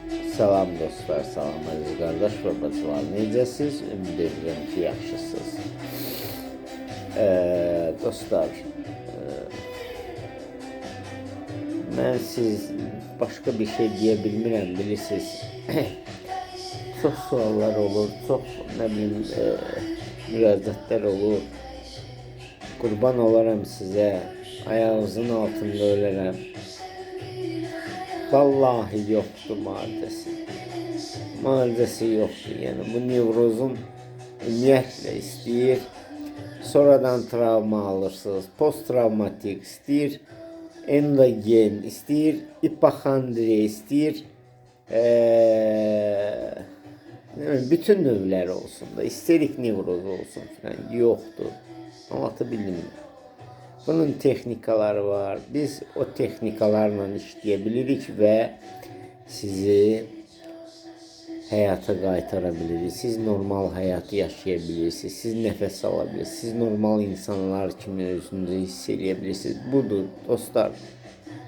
Salam dostlar, salam əziz qardaş və bacılar. Necəsiz? Ümid edirəm ki, yaxşısınız. Dostlar, mən siz başqa bir şey deyə bilmirəm, bilirsiniz. Çox suallar olur, çox nə bilim müraciətlər olur. Qurban olaram sizə, ayağınızın altında ölərəm. Vallahi yoxdur müalicəsi. Müalicəsi yoxdur. Yəni bu nevrozun ümumiyyətlə istəyir. Sonradan travma alırsınız. Posttravmatik istəyir. Endogen istəyir. İpoxondriya istəyir. Bütün növləri olsun da, isterik nevroz olsun filan yoxdur. Anlatabildim mi? Bunun texnikaları var. Biz o texnikalarla işləyə bilirik və sizi həyata qaytara bilirik. Siz normal həyatı yaşaya bilirsiniz. Siz nəfəs ala bilirsiniz. Siz normal insanlar kimi özünüzü hiss eləyə bilirsiniz. Budur dostlar.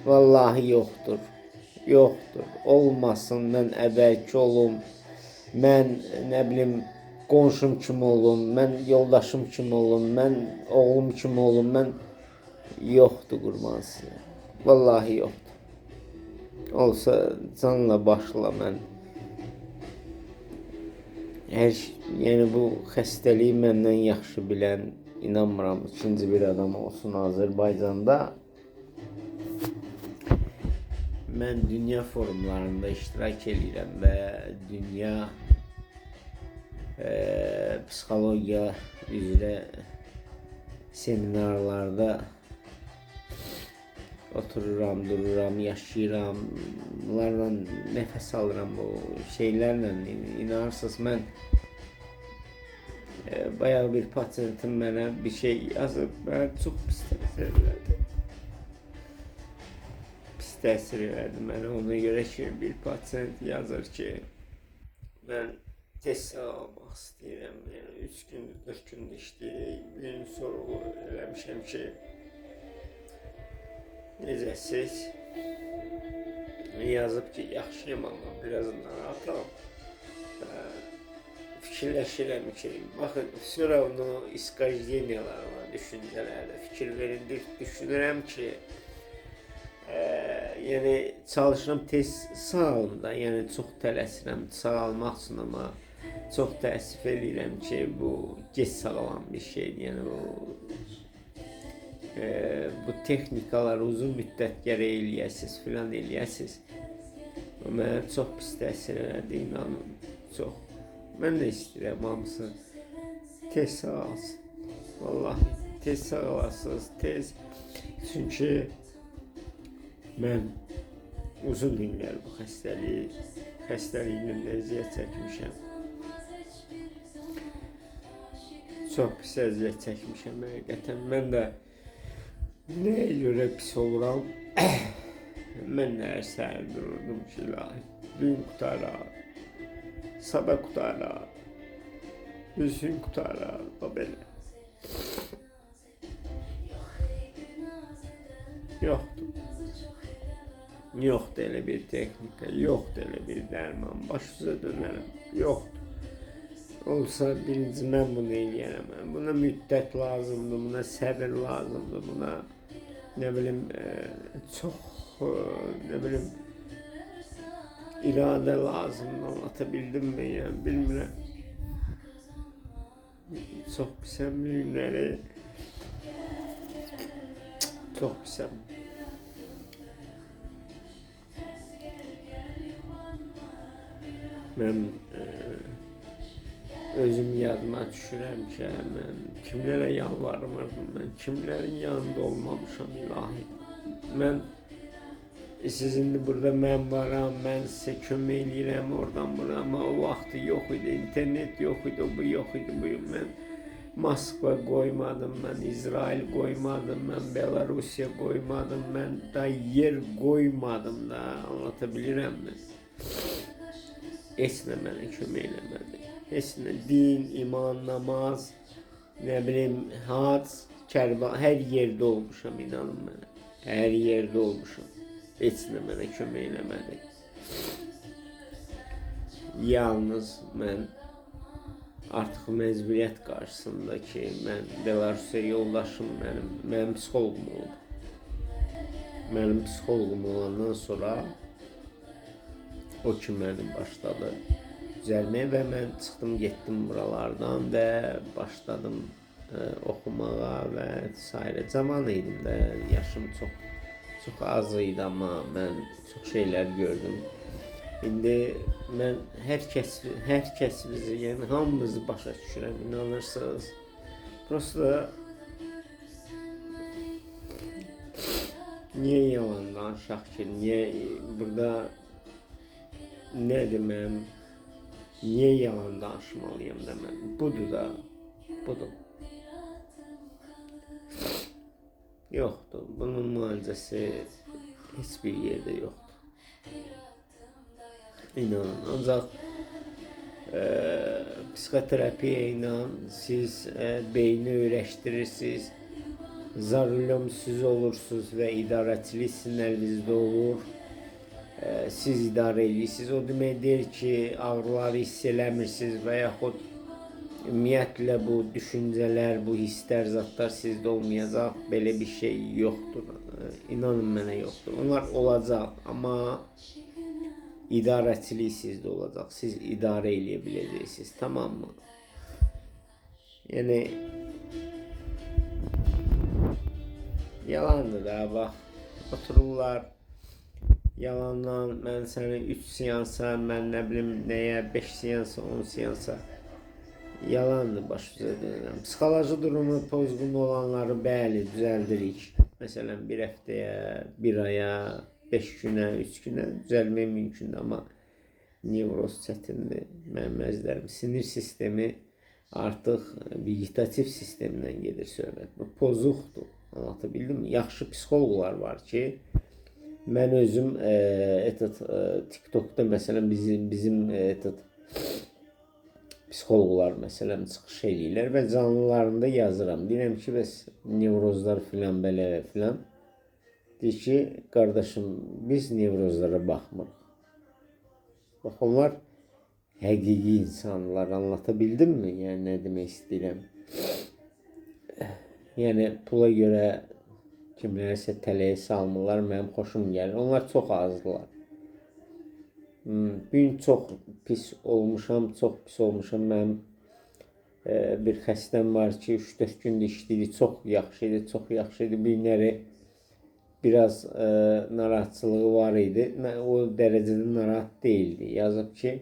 Vallahi yoxdur. Yoxdur. Olmasın, mən əvvəlki olum. Mən nə bilim qonşum kimi olum, mən yoldaşım kimi olum, mən oğlum kimi olum, mən yoxdur qurban sizə. Vallahi yoxdur. Olsa canla başla mən hər yəni bu xəstəliyi məndən yaxşı bilən inanmıram ikinci bir adam olsun Azərbaycanda. Mən dünya forumlarında iştirak eləyirəm və dünya psixologiya üzrə seminarlarda otururam, dururam, yaşayıram, bunlarla nəfəs alıram bu şeylərlə. İnanırsınız mən bayağı bir pasientim mənə bir şey yazıb, mənə çox pis təsir elədi. Pis təsir elədi mənə ona görə ki, bir pasient yazır ki, mən tez sağalmaq istəyirəm. Yəni 3 gündür, 4 gündür işləyirik. Bir gün sorğu eləmişəm ki, necəsiz? Yazıb ki, yaxşıyam amma biraz narahatam. Fikirləşirəm ki, baxın, все равно искажениялар var düşüncələrdə. Fikir verin, düşünürəm ki, yəni çalışıram tez sağalım da, yəni çox tələsirəm sağalmaq üçün, amma çox təəssüf eləyirəm ki, bu gec sağalan bir şeydir. Yəni bu texnikalar uzun müddət gərək eləyəsiz, filan eləyəsiz. O mənə çox pis təsir elədi, inanın, çox. Mən də istəyirəm hamısı tez sağalsın. Vallahi tez sağalasınız, tez. Çünki mən uzun illər bu xəstəliklə əziyyət çəkmişəm. Çox pis əziyyət çəkmişəm həqiqətən. Mən də nəyə görə pis oluram? Mən də hər səhər dururdum ki, ilahi, gün qutarar, sabah qutarar, üzün qutarar, və belə. Yoxdur. Yoxdur elə bir texnika, yoxdur elə bir dərman. Baş üzə dönərəm. Yoxdur. Olsa birinci mən bunu eləyərəm. Buna müddət lazımdır, buna səbir lazımdır, buna nə bilim çox nə bilim iradə lazımdır. Anlatabildim mi? Yəni bilmirəm. Çox pisəm günləri. Çox pisəm. Mən özüm yadıma düşürəm ki, mən kimlərə yalvarmırdım, mən kimlərin yanında olmamışam ilahi. Mən siz indi burada mən varam, mən sizə kömək eləyirəm oradan bura, amma o vaxtı yox idi, internet yox idi, bu yox idi, bu yox. Mən Moskva qoymadım, mən İsrail qoymadım, mən Belarusiya qoymadım, mən da yer qoymadım da, anlatabilirəm mən. Heç nə mənə kömək eləmədi. Heç nə din, iman, namaz, nə bilim, hac, Kərbəla, hər yerdə olmuşam, inanın mənə. Hər yerdə olmuşam. Heç nə mənə kömək eləmədi. Yalnız mən artıq məcburiyyət qarşısında ki, mən Belarusiya yoldaşım mənim psixoloqum olub. Mənim psixoloqum olandan sonra o ki məni başladı düzəlməyə və mən çıxdım, getdim buralardan və başladım oxumağa və sairə. Cavan idim də, yaşım çox az idi, amma mən çox şeylər gördüm. İndi mən hər kəs bizi, yəni hamımızı başa düşürəm, inanırsınız. Prosta niyə yalan danışaq ki, niyə burada nədir mənim, niyə yalan danışmalıyam da mən? Budur da, budur. Yoxdur, bunun müalicəsi heç bir yerdə yoxdur. İnanın, ancaq psixoterapiya ilə siz beyni öyrəşdirirsiniz, zarulyomsuz olursunuz və idarəçilik sizin əlinizdə olur. Siz idarə edirsiniz. O demək deyil ki, ağrıları hiss eləmirsiniz və yaxud ümumiyyətlə bu düşüncələr, bu hisslər, zatlar sizdə olmayacaq. Belə bir şey yoxdur. İnanın mənə yoxdur. Onlar olacaq, amma idarəçilik sizdə olacaq. Siz idarə eləyə biləcəksiniz, tamam mı? Yəni yalandır da, bax, otururlar yalandan, mən səni 3 seansa, mən nə bilim nəyə, 5 seansa, 10 seansa, yalandır, baş üzə deyirəm. Psixoloji durumu pozğun olanları bəli, düzəldirik. Məsələn, bir həftəyə, bir aya, 5 günə, 3 günə düzəlmək mümkündür, amma nevroz çətindir. Mənim əzizlərim, sinir sistemi artıq vegetativ sistemdən gedir söhbət. Bu pozuqdur, anlatabildim mi? Yaxşı psixoloqlar var ki, mən özüm TikTokda məsələn bizim psixoloqlar məsələn çıxış eləyirlər və canlılarında yazıram. Deyirəm ki, bəs nevrozlar filan belə filan. Deyir ki, qardaşım, biz nevrozlara baxmırıq. Bax, onlar həqiqi insanlar, anlatabildim mi? Yəni, nə demək istəyirəm? Yəni, pula görə kimlərsə tələyə salmırlar, mənim xoşum gəlir. Onlar çox azdılar. Bugün çox pis olmuşam, çox pis olmuşam. Mənim bir xəstəm var ki, 3-4 gündür işləyirdi, çox yaxşı idi, çox yaxşı idi. Bu günləri biraz narahatçılığı var idi. O dərəcədə narahat deyildi. Yazıb ki,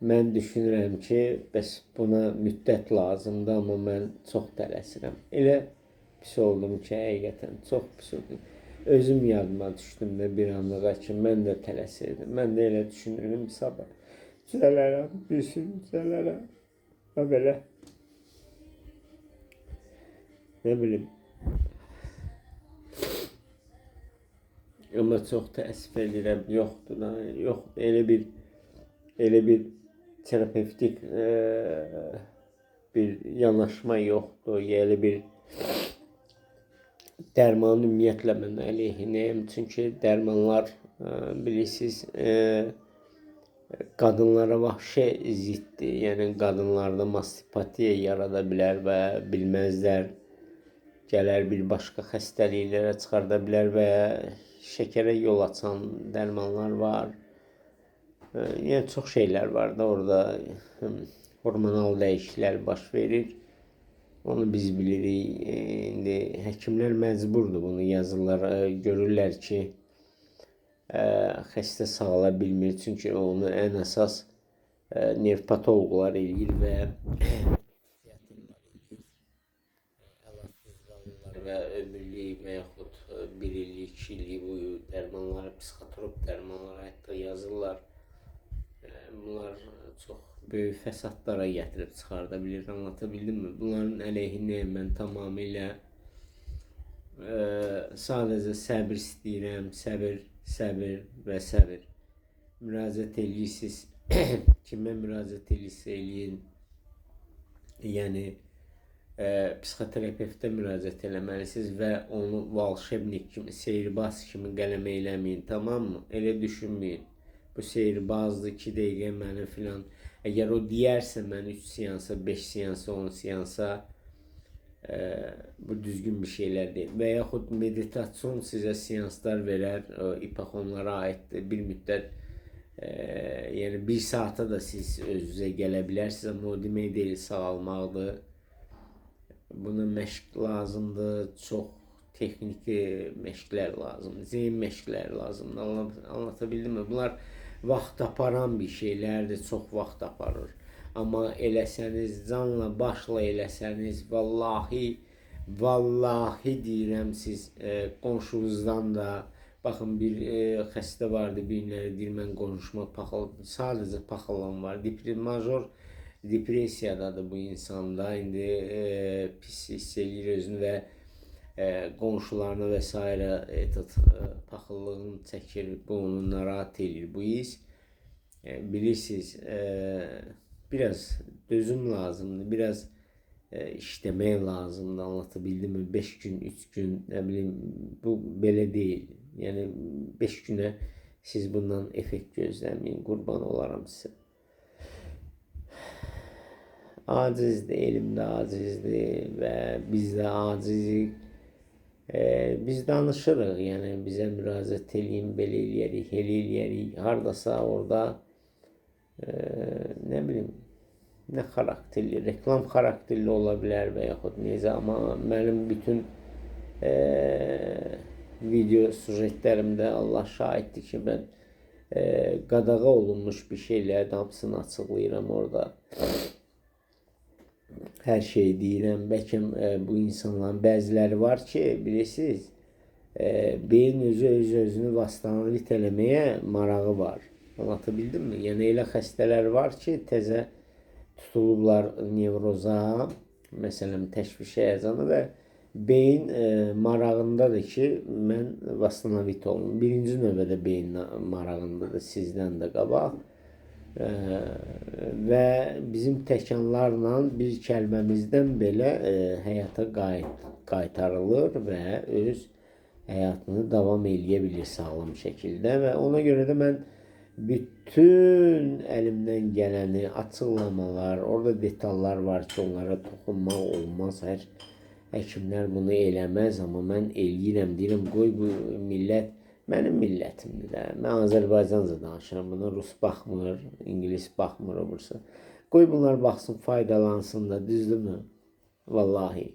mən düşünürəm ki, bəs buna müddət lazımdır, amma mən çox tələsirəm. Elə pis oldum ki, həqiqətən çox pis oldum. Özüm yadıma düşdüm də bir anlığa ki, mən də tələsirdim. Mən də elə düşünürdüm, sabah düzələrəm, bilsin, düzələrəm və belə. Nə bilim. Amma çox təəssüf edirəm, yoxdur da, yoxdur. Elə bir terapevtik bir yanaşma yoxdur, elə bir dərmanın ümumiyyətlə mən əleyhinəyəm. Çünki dərmanlar, bilirsiniz, qadınlara vahşi ziddir. Yəni, qadınlarda mastipatiya yarada bilər və bilməzlər, gələr bir başqa xəstəliklərə çıxarda bilər və şəkərə yol açan dərmanlar var. Yəni, çox şeylər var da orada, hormonal dəyişikliklər baş verir. Onu biz bilirik. İndi həkimlər məcburdur bunu yazırlar, görürlər ki, xəstə sağala bilmir. Çünki onu ən əsas nervpatoloqlar eləyir və və ömürlük və yaxud bir illik, 2 illik bu dərmanları, psixotrop dərmanları hətta yazırlar. Bunlar çox böyük fəsadlara gətirib çıxarda bilir, anlatabildim mi? Bunların əleyhinəyəm mən tamamilə. Sadəcə səbir istəyirəm, səbir, səbir və səbir. Müraciət eləyirsiniz, kimə müraciət eləyirsə eləyin. Yəni, psixoterapevtə müraciət eləməlisiniz və onu valşebnik kimi, seyrbaz kimi qələm eləməyin, tamam mı? Elə düşünməyin. Bu sehirbazdır, 2 dəqiqə məni filan. Əgər o deyərsə mən 3 seansa, 5 seansa, 10 seansa bu düzgün bir şeylər deyil. Və yaxud meditasyon sizə seanslar verər, ipoxonlara aiddir. Bir müddət, yəni bir saata da siz özünüzə gələ bilərsiniz, amma o demək deyil, sağalmaqdır. Buna məşq lazımdır, çox texniki məşqlər lazımdır, zeyin məşqləri lazımdır. Anlatabildim mi? Bunlar vaxt aparan bir şeylərdir, çox vaxt aparır. Amma eləsəniz, canla başla eləsəniz, vallahi, vallahi deyirəm siz qonşunuzdan da, baxın bir xəstə vardı, bir günləri deyir, mən qonşuma paxıl, sadəcə paxılan var. Major depressiyadadır bu insanda, indi pis hiss eləyir özünü və qonşularına və s. Paxıllığını çəkir, bu onu narahat eləyir bu his. Bilirsiniz, biraz dözüm lazımdır, biraz işləmək lazımdır, anlatabildim mi? 5 gün, 3 gün, nə bilim, bu belə deyil. Yəni 5 günə siz bundan effekt gözləməyin, qurban olaram sizə. Acizdir, elm də acizdir və biz də acizik. Biz danışırıq, yəni bizə müraciət eləyin, belə eləyərik, elə eləyərik. Hardasa orada nə bilim, nə xarakterli, reklam xarakterli ola bilər və yaxud necə, amma mənim bütün video sujetlərimdə Allah şahiddir ki, mən qadağa olunmuş bir şeylərin hamısını açıqlayıram orada. Hər şey deyirəm. Bəlkə bu insanların bəziləri var ki, bilirsiniz, beyin özü öz-özünü vastanavit eləməyə marağı var. Anlatabildim mi? Yəni elə xəstələr var ki, təzə tutulublar nevroza, məsələn, təşviş həyəcanı və beyin marağındadır ki, mən vastanavit olum. Birinci növbədə beyin marağındadır, sizdən də qabaq. Və bizim təkanlarla bir kəlməmizdən belə həyata qaytarılır və öz həyatını davam eləyə bilir sağlam şəkildə və ona görə də mən bütün əlimdən gələni, açıqlamalar, orada detallar var ki, onlara toxunmaq olmaz. Hər həkimlər bunu eləməz, amma mən eləyirəm, deyirəm, qoy bu millət mənim millətimdir də. Mən Azərbaycanca danışıram, buna rus baxmır, ingilis baxmır, o bursa. Qoy bunlar baxsın, faydalansın da, düzdürmü? Vallahi.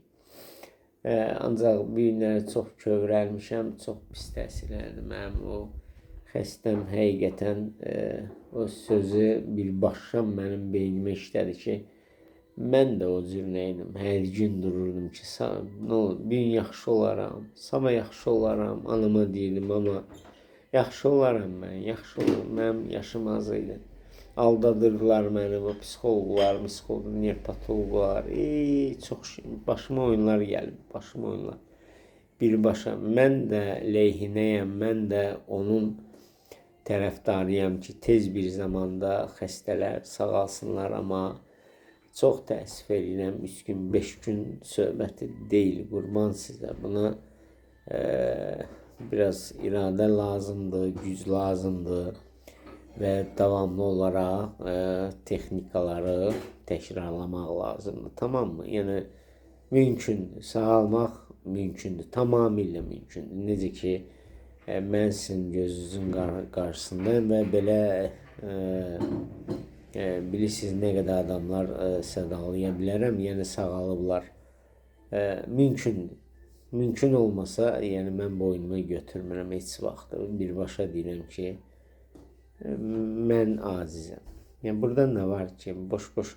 Ancaq bu günləri çox kövrəlmişəm, çox pis təsirləndi mənim o xəstəm həqiqətən o sözü birbaşa mənim beynimə işlədi ki, mən də o cür nə idim, hər gün dururdum ki, nə olur, bir gün yaxşı olaram, sabah yaxşı olaram, anama deyirdim, amma yaxşı olaram mən, yaxşı olaram, mənim yaşım az idi. Aldadırdılar məni, bu psixoloqlar, nervopatoloqlar, çox başıma oyunlar gəlib, başıma oyunlar. Birbaşa, mən də leyhinəyəm, mən də onun tərəfdarıyam ki, tez bir zamanda xəstələr sağalsınlar, amma çox təəssüf eləyirəm, 3 gün, 5 gün söhbəti deyil, qurban sizə. Buna biraz iradə lazımdır, güc lazımdır və davamlı olaraq texnikaları təkrarlamaq lazımdır, tamam mı? Yəni, mümkündür, sağalmaq mümkündür, tamamilə mümkündür. Necə ki, mən sizin gözünüzün qarşısındayım və belə bilirsiniz nə qədər adamlar sədalaya bilərəm, yəni sağalıblar. Mümkündür. Mümkün olmasa, yəni mən boynuma götürmürəm heç vaxt. Birbaşa deyirəm ki, mən acizəm. Yəni burada nə var ki, boş-boş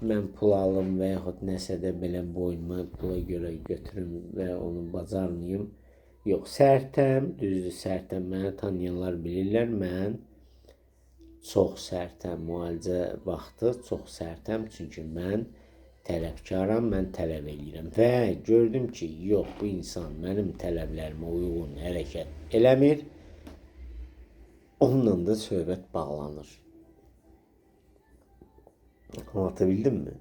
mən pul alım və yaxud nəsə də belə boynuma pula görə götürüm və onu bacarmayım. Yox, sərtəm, düzdür, sərtəm. Məni tanıyanlar bilirlər, mən çox sərtəm, müalicə vaxtı çox sərtəm, çünki mən tələbkaram, mən tələb eləyirəm və gördüm ki, yox, bu insan mənim tələblərimə uyğun hərəkət eləmir, onunla da söhbət bağlanır. Anlatabildim mi?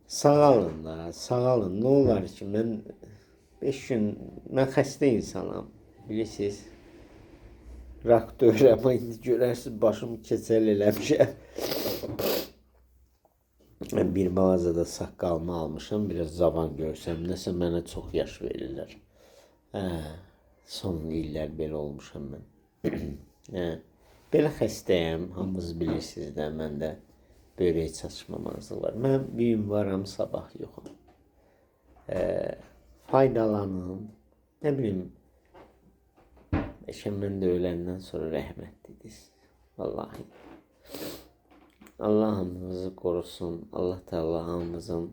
Sağalın da, sağalın. Nə olar ki, mən 5 gün, mən xəstə insanam, bilirsiniz. Rak deyirəm, indi görərsiniz başımı keçəl eləmişəm. Bir balaca da saqqalımı almışam, biraz cavan görsəm, nəsə mənə çox yaş verirlər. Hə, son illər belə olmuşam mən. Hə, belə xəstəyəm, hamınız bilirsiniz də, məndə böyrək çatışmamazlığı var. Mən bir gün varam, sabah yoxam. Faydalanın, nə bilim, bəlkə mən də öləndən sonra rəhmət dediniz. Vallahi. Allah hamımızı qorusun. Allah Teala hamımızın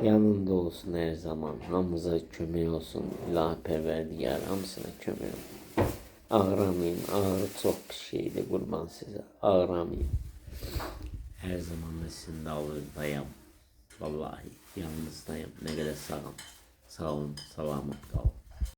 yanında olsun hər zaman. Hamımıza kömək olsun. İlahi Pərverdigar hamısına kömək olsun. Ağramayın. Ağrı çox pis şeydir, qurban sizə. Ağramayın. Hər zaman da sizin dalınızdayam. Vallahi yanınızdayım. Nə qədər sağam. Sağ olun, salamat qalın.